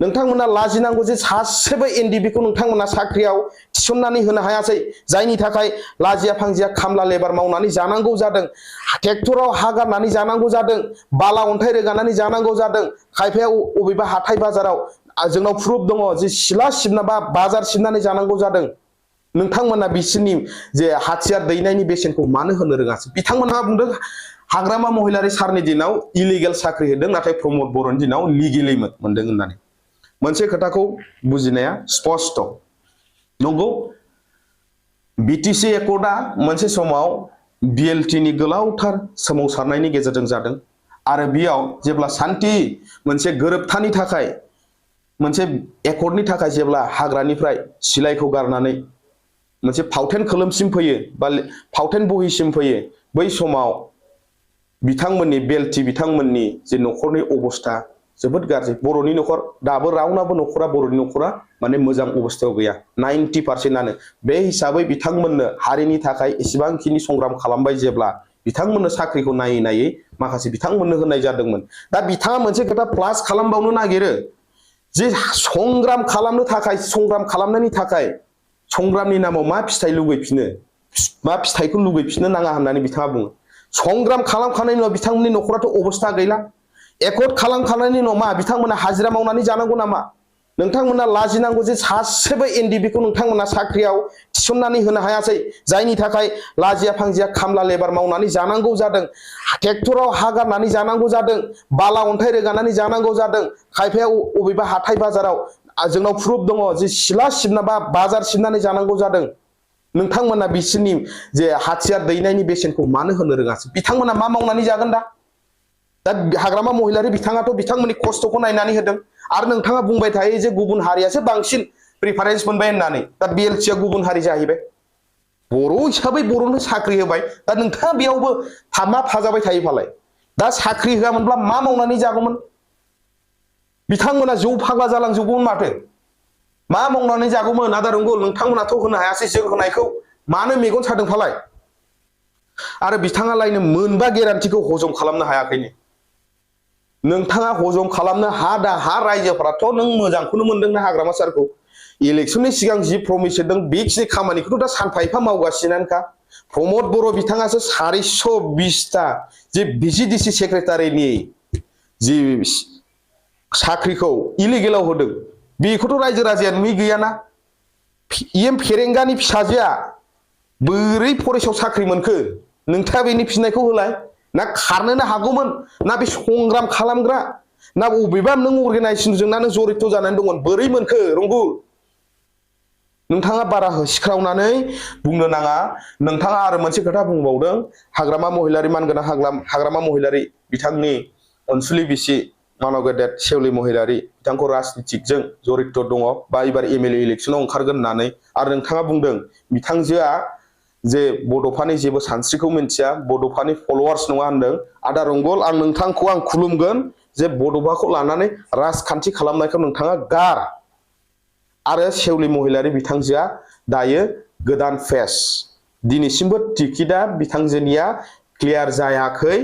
नोंथांमोना लाजिनांगौ जे सासेबो एनडिबिखौ नोंथांमोना साख्रियाव थिसननानै होनो हायासै जायनि थाखाय लाजिया फांजिया खामला लेबार मावनानै जानांगौ जादों ट्रेक्टराव हा गारनानै जानांगौ जादों बाला अन्थाइ रोगानानै जानांगौ जादों खायफाया अबेबा हाथाय बाजाराव जोंनाव प्रुफ दङ जे सिला सिबना बा बाजार सिबनानै जानांगौ जादों नोंथांमोना बिसोरनि जे हाथियार दैनायनि बेसेनखौ मानो होनो रोङासै बिथांमोना बुंदों हाग्रामा महिलारि सारनि दिनाव इलिगेल साख्रि होदों नाथाय प्रमद बर'नि दिनाव लिगेलि मोनदों होननानै मोनसे खोथाखौ बुजिनाया स्पष्ट नंगौ बिटिसि एकर्डआ मोनसे समाव बिएलटिनि गोलावथार सोमावसारनायनि गेजेरजों जादों आरो बेयाव जेब्ला सान्थि मोनसे गोरोबथानि थाखाय मोनसे एकर्डनि थाखाय जेब्ला हाग्रानिफ्राय सिलाइखौ गारनानै मोनसे फावथेन खोलोमसिम फैयो बा फावथेन बहिसिम फैयो बै समाव बिथांमोननि बेलटि बिथांमोननि जे न'खरनि अबस्था जोबोद गाज्रि बर'नि न'खर दाबो रावनाबो न'खरा बर'नि न'खरा माने मोजां अबस्थायाव गैया 90%आनो बे हिसाबै बिथांमोननो हारिनि थाखाय एसेबांखिनि संग्राम खालामबाय जेब्ला बिथांमोननो साख्रिखौ नायै नायै माखासे बिथांमोननो होनाय जादोंमोन दा बिथाङा मोनसे खोथा प्लास खालामबावनो नागिरो जे संग्राम खालामनो थाखाय संग्राम खालामनायनि थाखाय संग्रामनि नामाव मा फिथाइ लुगैफिनो मा फिथाइखौ लुगैफिननो नाङा होननानै बिथाङा बुङो संग्राम खालामखांनायनि उनाव बिथांमोननि न'खराथ' अबस्था गैला एकर्ड खालामखांनायनि उनाव मा बिथांमोना हाजिरा मावनानै जानांगौ नामा नोंथांमोना लाजिनांगौ जे सासेबो एनडिबिखौ नोंथांमोना साख्रियाव थिसननानै होनो हायासै जायनि थाखाय लाजिया फांजिया खामला लेबार मावनानै जानांगौ जादों ट्रेक्टराव हा गारनानै जानांगौ जादों बाला अन्थाइ रोगानानै जानांगौ जादों खायफाया अबेबा हाथाय बाजाराव जोंनाव प्रुफ दङ जे सिला सिबना बा बाजार सिबनानै जानांगौ जादों नोंथांमोना बिसोरनि जे हाथियार दैनायनि बेसेनखौ मानो होनो रोङासै बिथांमोना मा मावनानै जागोन दा हाग्रामा महिलारि बिथाङाथ' बिथांमोननि खस्थ'खौ नायनानै होदों आरो नोंथाङा बुंबाय थायो जे गुबुन हारियासो बांसिन प्रिफारेन्स मोनबाय होननानै दा बिएलटिआ गुबुन हारि जाहैबाय बर' हिसाबै बर'नो साख्रि होबाय दा नोंथाङा बेयावबो मा फाजाबाय थायो फालाय दा साख्रि होआमोनब्ला मा मावनानै जागौमोन बिथांमोना जौ फाग्ला जालांजोबगौमोन माथो मा मावनानै जागौमोन आदा रंगुल नोंथांमोनाथ' होनो हायासै जों होनायखौ मानो मेगन सादों फालाय आरो बिथाङालायनो मोनबा गेरान्टिखौ हजम खालामनो हायाखैनो नोंथाङा हजम खालामनो हा रायजोफोराथ' नों मोजांखौनो मोनदोंना हाग्रामा सारखौ इलेक्शननि सिगां जि प्रमिस होदों बेखिनि खामानिखौथ' दा सानफा एफा मावगासिनोखा प्रमद बर' बिथाङासो 420टा जे भिसिडिसि सेक्रेटारिनि जि साख्रिखौ इलिगेलाव होदों बेखौथ' रायजो राजाया नुयै गैयाना इएम फेरेंगानि फिसाजोआ बोरै फरेस्टआव साख्रि मोनखो नोंथाङा बेनि फिननायखौ होलाय ना खारनोनो हागौमोन ना बे संग्राम खालामग्रा ना बबेबा नों अर्गानाइजेशनजों ना नों जरित जानानै दंमोन बोरै मोनखो रंगुल नोंथाङा बारा होसिख्रावनानै बुंनो नाङा नोंथाङा आरो मोनसे खोथा बुंबावदों हाग्रामा महिलारि मानगोनां हाग्रामा महिलारि बिथांनि अनसुलि बिसि मानव गेदेर सेवलि महिलारि बिथांखौ राजनितिकजों जरित दङ बा एबार एमएलए इलेक्शनाव ओंखारगोन होननानै आरो नोंथाङा बुंदों बिथांजोआ जे बड'फानि जेबो सानस्रिखौ मिन्थिया बड'फानि फलोवार्स नङा होनदों आदा रंगल आं नोंथांखौ आं खुलुमगोन जे बड'फाखौ लानानै राजखान्थि खालामनायखौ नोंथाङा गार आरो सेवलि महिलारि बिथांजोआ दायो गोदान फेस दिनैसिमबो टिकेटआ बिथांजोनिया क्लियार जायाखै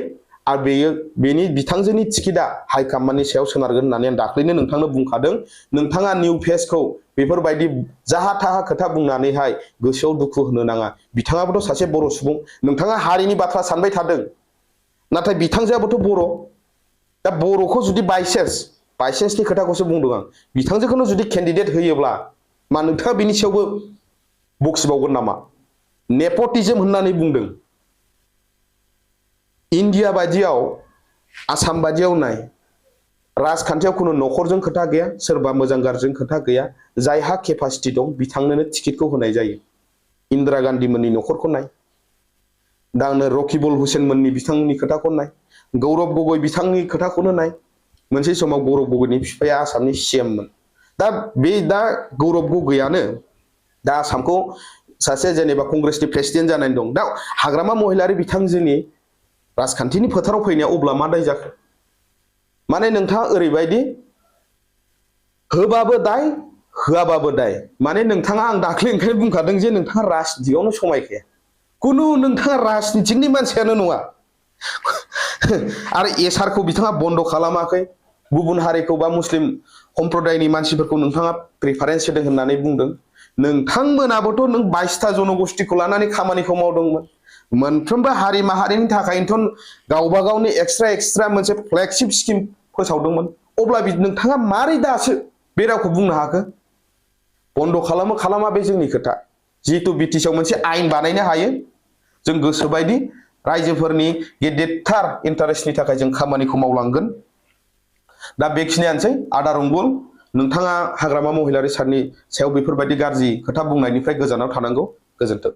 आरो बेनि बिथांजोनि टिकेटआ हाइकमान्डनि सायाव सोनारगोन होननानै आं दाख्लैनो नोंथांनो बुंखादों नोंथाङा निउ फेसखौ बेफोरबायदि जाहा थाहा खोथा बुंनानैहाय गोसोआव दुखु होनो नाङा बिथाङाबोथ' सासे बर' सुबुं नोंथाङा हारिनि बाथ्रा सानबाय थादों नाथाय बिथांजोआबोथ' बर' दा बर'खौ जुदि बाइसेन्सनि खोथाखौसो बुंदों आं बिथांजोखौनो जुदि केन्डिडेट होयोब्ला मा नोंथाङा बेनि सायावबो बखिबावगोन नामा नेपटिजम होननानै बुंदों इन्डिया बायदियाव आसाम बायदियाव नाय राजखान्थियाव खुनु न'खरजों खोथा गैया सोरबा मोजां गाज्रिजों खोथा गैया जायहा केपासिटि दं बिथांनोनो टिकेटखौ होनाय जायो इन्दिरा गान्धी मोननि न'खरखौ नाय दानो रकिबुल हुसेन मोननि बिथांनि खोथाखौ नाय गौरब गगৈ बिथांनि खोथाखौनो नाय मोनसे समाव गौरब गगैनि बिफाया आसामनि सीएममोन दा गौरब गगैयानो दा आसामखौ सासे जेनेबा कंग्रेसनि प्रेसिडेन्ट जानानै दं दा हाग्रामा महिलारि बिथांजोनि राजखान्थिनि फोथाराव फैनाया अब्ला मा दाय जाखो माने नोंथाङा ओरैबायदि होबाबो दाय होआबाबो दाय माने नोंथाङा आं दाख्लै ओंखायनो बुंखादों जे नोंथाङा राजनितियावनो समायखाया कुनु नोंथाङा राजनितिकनि मानसियानो नङा आरो एसारखौ बिथाङा बन्द खालामाखै गुबुन हारिखौ बा मुस्लिम सम्प्रदायनि मानसिफोरखौ नोंथाङा प्रिफारेन्स होदों होननानै बुंदों नोंथांमोनाबोथ' नों 22टा जनगोष्ठीखौ लानानै खामानिखौ मावदोंमोन मोनफ्रोमबो हारि माहारिनि थाखायनोथ' गावबा गावनि एक्सट्रा मोनसे फ्लेगशिप स्किम फोसावदोंमोन अब्ला नोंथाङा मारै दासो बे रावखौ बुंनो हाखो बन्द खालामो खालामा बे जोंनि खोथा जिहेतु बिटिसिआव मोनसे आयेन बानायनो हायो जों गोसोबायदि रायजोफोरनि गेदेरथार इन्टारेस्टनि थाखाय जों खामानिखौ मावलांगोन दा बेखिनियानोसै आदा रंबुल नोंथाङा हाग्रामा महिलारी साननि सायाव बेफोरबायदि गाज्रि खोथा बुंनायनिफ्राय गोजानाव थानांगौ गोजोन्थों।